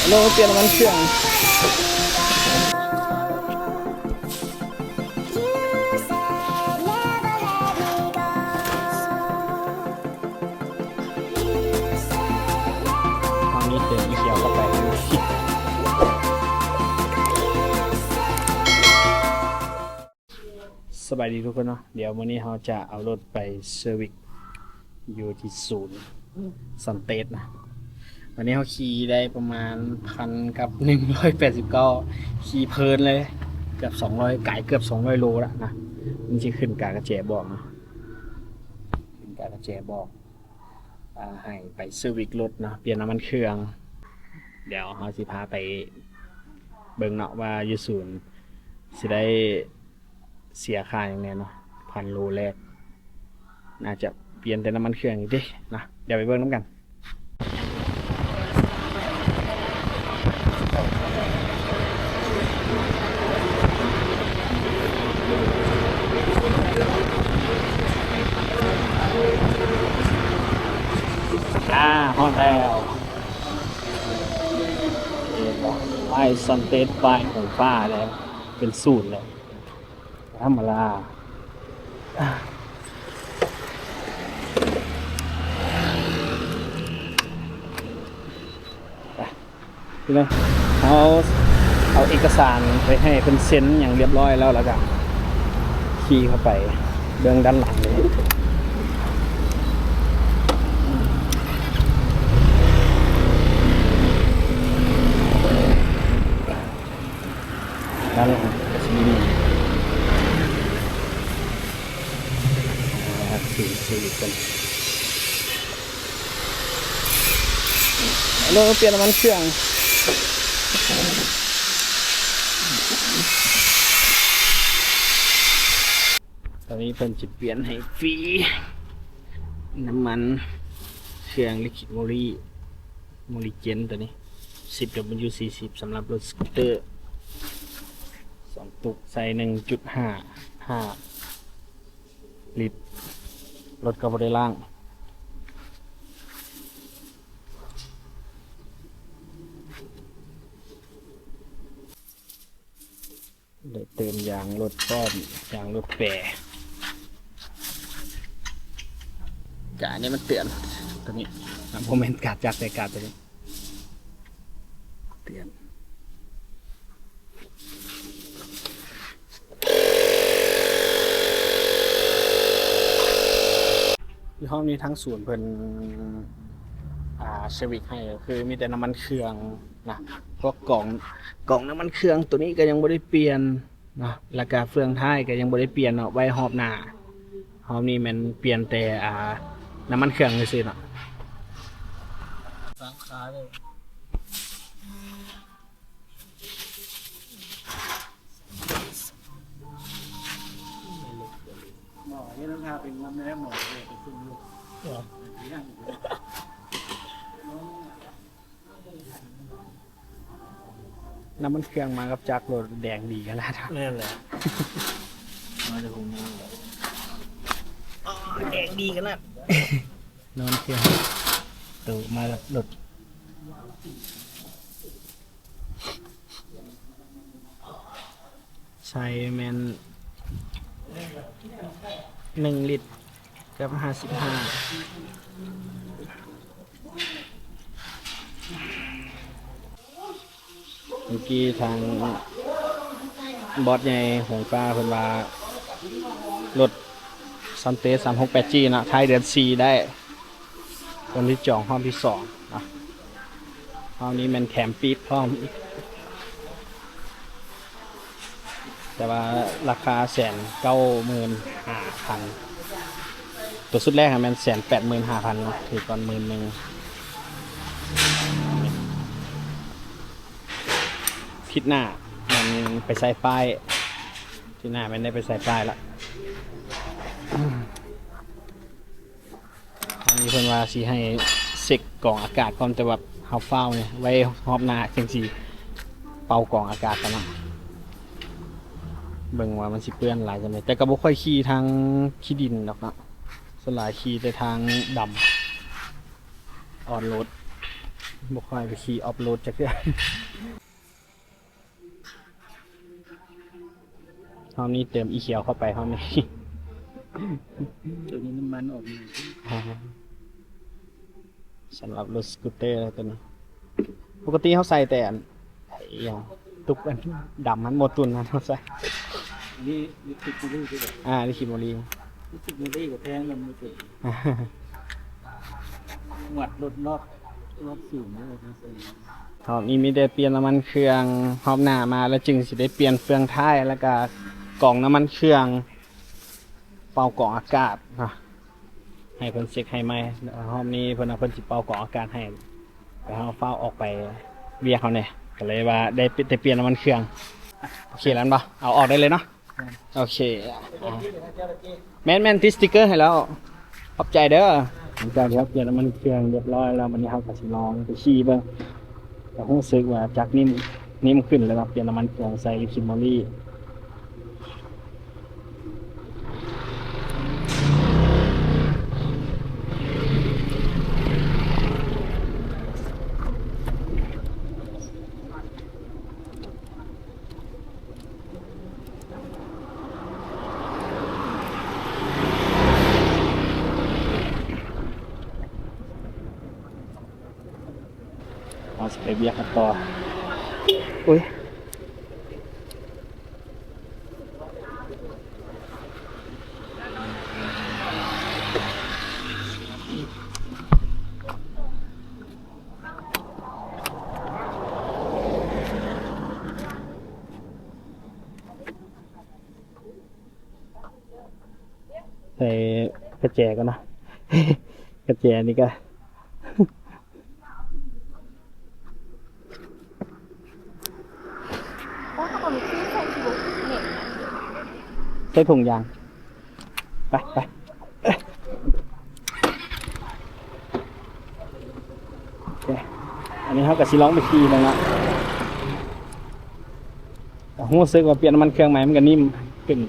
ໂລ ປ່ຽນນ້ຳມັນເຄື່ອງ. ທາງນີ້ເປັນອີ່ຫຍັງເຂົ້າໄປ. ສະບາຍດີທຸກຄົນເນາະ, ດຽວມື້ນີ້ເຮົາຈະເອົາລົດໄປເຊີວິສຢູ່ທີ່ສູນຊັນເຕດນະ. ວັນນີ້ເຮົາຂີ່ໄດ້ປະມານພັນກັບໜຶ່ງຮ້ອຍແປດສິບເກົ້າ ຂີ່ເພີນເລີຍ ເກືອບສອງຮ້ອຍ ກາຍເກືອບສອງຮ້ອຍໂລລະນະ. ມັນຊິຂຶ້ນກາກະແຈບອກນະ, ຂຶ້ນກາກະແຈບອກ ອ່າ ໃຫ້ໄປເຊີວິສລົດເນາະ, ປ່ຽນນ້ຳມັນເຄື່ອງ. ດຽວເຮົາຊິພາໄປເບິ່ງເນາະວ່າຢູ່ສູນຊິໄດ້ເສຍຄ່າຫຍັງແດ່ເນາະ. ພັນໂລແລກ ໜ້າຈະປ່ຽນແຕ່ນ້ຳມັນເຄື່ອງນີ້ເດ້ເນາະ, ດຽວໄປເບິ່ງນຳກັນ. ອ່າ ຮອດແລ້ວ. ເຫັນບໍ່? ປ້າຍຊັນເຕດ ປ້າຍຫອງຟ້າແລ້ວ, ເປັນສູນແລ້ວ. ທຳມະດາ. ໄປ ພີ່ນ້ອງ, ເຮົາເອົາເອກະສານໄປໃຫ້ເພິ່ນເຊັນຫຍັງຮຽບຮ້ອຍແລ້ວ ແລ້ວກະຂີ່ເຂົ້າໄປເບິ່ງດ້ານຫຼັງເລີຍ. ດ້ານຫຼັງກະຊິມີ ອ່າ ສູນເຊີວິສເພິ່ນ. ໂລ ປ່ຽນນ້ຳມັນເຄື່ອງ. ຕອນນີ້ເພິ່ນຈະປ່ຽນໃຫ້ຟຣີ ນ້ຳມັນເຄື່ອງລິຄວິດໂມລີ ໂມລີເຈນ ໂຕນີ້ ສິບດັບເບິນຢູສີ່ສິບ ສຳລັບລົດສະກູດເຕີ ສອງຕຸກ ໃສ່ໜຶ່ງຈຸດຫ້າຫ້າລິດ, ລົດກໍບໍ່ໄດ້ລ້າງ. ໄດ້ເຕີມຢາງລົດພ້ອມ, ຢາງລົດແປ. ກາດນີ້ມັນເຕືອນ ໂຕນີ້ ບໍ່ແມ່ນກາດຈັກ ແຕ່ກາດໂຕນີ້ເຕືອນ. ຮອບນີ້ທາງສູນເພິ່ນ ອ່າ ເຊີວິສໃຫ້ ກໍຄືມີແຕ່ນ້ຳມັນເຄື່ອງນະ, ພວກກອງ ກອງນ້ຳມັນເຄື່ອງໂຕນີ້ກໍຍັງບໍ່ໄດ້ປ່ຽນເນາະ, ແລ້ວກະເຟືອງທ້າຍກໍຍັງບໍ່ໄດ້ປ່ຽນເນາະ, ໄວ້ຮອບໜ້າ. ຮອບນີ້ແມ່ນປ່ຽນແຕ່ ອ່າ ນ້ຳມັນເຄື່ອງຊື່ໆເນາະ. ສາມຂາເລີຍ. ໝໍເຮັດນຳທາເປັນງາມແນ່ ໝໍເຮັດໄປຊຸມລູກ. ນ້ຳມັນເຄື່ອງມາກັບຈັກໂລດ ແດງດີຂະໜາດ. ແມ່ນແຫຼະ ມາຈາກໂຮງງານ. ອໍ ແດງດີຂະໜາດ. ນ້ຳມັນເຄື່ອງໂຕມາກັບລົດ. ໃສ່ແມ່ນໜຶ່ງລິດກັບຫ້າສິບຫ້າ. ເມື່ອກີ້ທາງບອສໃຫຍ່ຫົງຟ້າເພິ່ນວ່າ ລົດ Sante ສາມຫົກແປດຈີ ເນາະ, ທ້າຍເດືອນສີ່ໄດ້ ຄົນທີ່ຈອງຮອບທີສອງເນາະ. ຮອບນີ້ແມ່ນແຖມປີບພ້ອມ ແຕ່ວ່າລາຄາແສນເກົ້າໝື່ນຫ້າພັນ, ຕົວຊຸດແລກຫັ້ນແມ່ນແສນແປດໝື່ນຫ້າພັນເນາະ, ຖືກກ່ອນໝື່ນໜຶ່ງ. ທິດໜ້າແມ່ນໄປໃສ່ປ້າຍ, ທິດໜ້າແມ່ນໄດ້ໄປໃສ່ປ້າຍລະ. ອັນນີ້ເພິ່ນວ່າຊິໃຫ້ເຊັກກອງອາກາດກ່ອນ, ແຕ່ວ່າເຮົາຟ້າວນີ້ ໄວ້ຮອບໜ້າຈັ່ງຊິເປົ່າກອງອາກາດກ່ອນເນາະ. ເບິ່ງວ່າມັນຊິເປື້ອນຫຼາຍສ່ຳໃດ, ແຕ່ກໍບໍ່ຄ່ອຍຂີ່ທາງຂີ້ດິນດອກເນາະ, ສ່ວນຫຼາຍຂີ່ແຕ່ທາງດຳ. ອອນໂຣດ ບໍ່ຄ່ອຍໄປຂີ່ອອຟໂຣດຈັກເທື່ອ. ຮອບນີ້ເຕີມອີຂຽວເຂົ້າໄປຮອບນີ້. ໂຕນີ້ນ້ຳມັນອອກມາ. ອ່າ ສຳລັບລົດສະກູດເຕີໂຕນີ້ ປົກກະຕິເຮົາໃສ່ແຕ່ອັນ ອີຫຍັງ ຕຸກອັນດຳຫັ້ນ ໂມຕຸນຫັ້ນເຮົາໃສ່. ອັນນີ້ລິຄວິດໂມລີຄືກັນ. ອ່າ ລິຄວິດໂມລີ. ລິຄວິດໂມລີກໍແພງນຳມືເຕີ. ຫວັດລົດນອກ ຮອບສູງເດີ. ຮອບນີ້ມີແຕ່ປ່ຽນນ້ຳມັນເຄື່ອງ ຮອບໜ້າມາແລ້ວຈຶ່ງຊິໄດ້ປ່ຽນເຟືອງທ້າຍ ແລ້ວກະກອງນ້ຳມັນເຄື່ອງ ເປົ່າກອງອາກາດເນາະ ໃຫ້ເພິ່ນເຊັກໃຫ້ໃໝ່. ຮອບນີ້ເພິ່ນວ່າເພິ່ນຊິເປົ່າກອງອາກາດໃຫ້ ແຕ່ເຮົາຟ້າວອອກໄປວຽກເຮົາແດ່ ກໍເລີຍວ່າໄດ້ ໄດ້ປ່ຽນນ້ຳມັນເຄື່ອງ. ໂອເຄແລ້ວແມ່ນບໍ່? ເອົາອອກໄດ້ເລີຍເນາະ. ໂອເຄ ແມ່ນໆ ຕິດສະຕິກເກີໃຫ້ແລ້ວ ຂອບໃຈເດີ. ຫຼັງຈາກທີ່ເຮົາປ່ຽນນ້ຳມັນເຄື່ອງຮຽບຮ້ອຍແລ້ວ ບັດນີ້ເຮົາກໍຊິລອງໄປຂີ່ເບິ່ງ ກໍຮູ້ສຶກວ່າຈັກນິ້ມ ນິ້ມຂຶ້ນ ແລ້ວກໍປ່ຽນນ້ຳມັນເຄື່ອງໃສ່ລິຄວິດໂມລີ. ເຮົາຊິໄປວຽກກັນຕໍ່. ອຸ້ຍ. ໃສ່ກະແຈກ່ອນເນາະ ກະແຈນີ້ກະ ໂອ້ ເຂົາກໍມີທີ່ໃສ່ທີ່ບໍ່ແມ່ນ ໃສ່ຖົງຢາງ. ໄປ ໄປ ໂອເຄ ອັນນີ້ເຮົາກໍຊິລອງໄປຂີ່ເບິ່ງເນາະ ກໍຮູ້ສຶກວ່າປ່ຽນນ້ຳມັນເຄື່ອງໃໝ່ ມັນກໍນິ້ມຂຶ້ນ.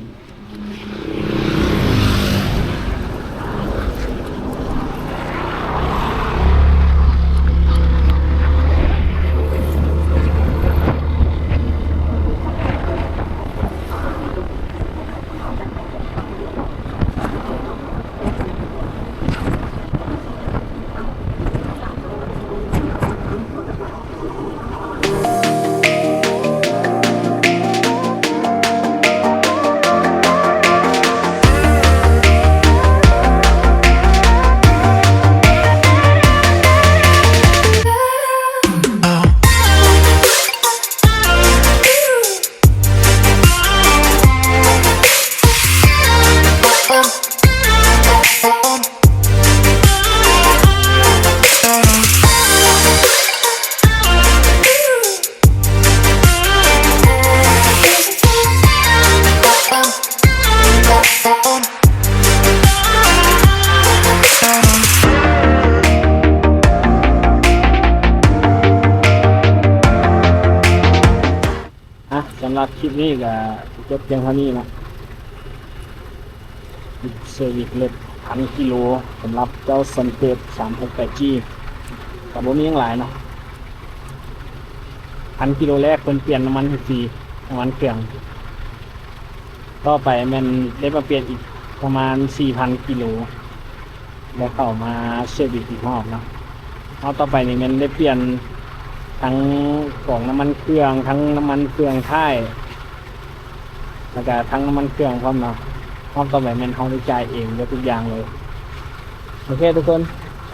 ອ່ະ ສຳລັບຄລິບນີ້ກໍຈົບພຽງເທົ່ານີ້ເນາະ ເຊີວິສລົດພັນກິໂລ ສຳລັບເຈົ້າ Sunbird ສາມຫົກແປດຈີ ກໍບໍ່ມີຫຍັງຫຼາຍເນາະ ພັນກິໂລແລກເພິ່ນປ່ຽນນ້ຳມັນໃຫ້ຟຣີ ນ້ຳມັນເຄື່ອງ ຕໍ່ໄປແມ່ນໄດ້ມາປ່ຽນອີກປະມານສີ່ພັນກິໂລ ແລ້ວເຂົ້າມາເຊີວິສອີກຮອບເນາະ. ຮອບຕໍ່ໄປນີ້ແມ່ນໄດ້ປ່ຽນທັງກອງນ້ຳມັນເຄື່ອງ ທັງນ້ຳມັນເຄື່ອງທ້າຍ ແລ້ວກະທັງນ້ຳມັນເຄື່ອງພ້ອມເນາະ. ຮອບຕໍ່ໄປແມ່ນເຮົາໄດ້ຈ່າຍເອງເບິດທຸກຢ່າງເລີຍ. ໂອເຄທຸກຄົນ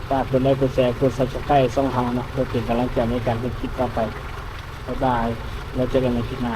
ຝາກກົດໄລ ກົດແຊ ກົດ Subscribe ຊ່ອງເຮົາເນາະ ເພື່ອເປັນກຳລັງໃຈໃນການເຮັດຄລິບຕໍ່ໄປ. ບາຍບາຍ ແລ້ວເຈີກັນໃນຄລິບໜ້າ.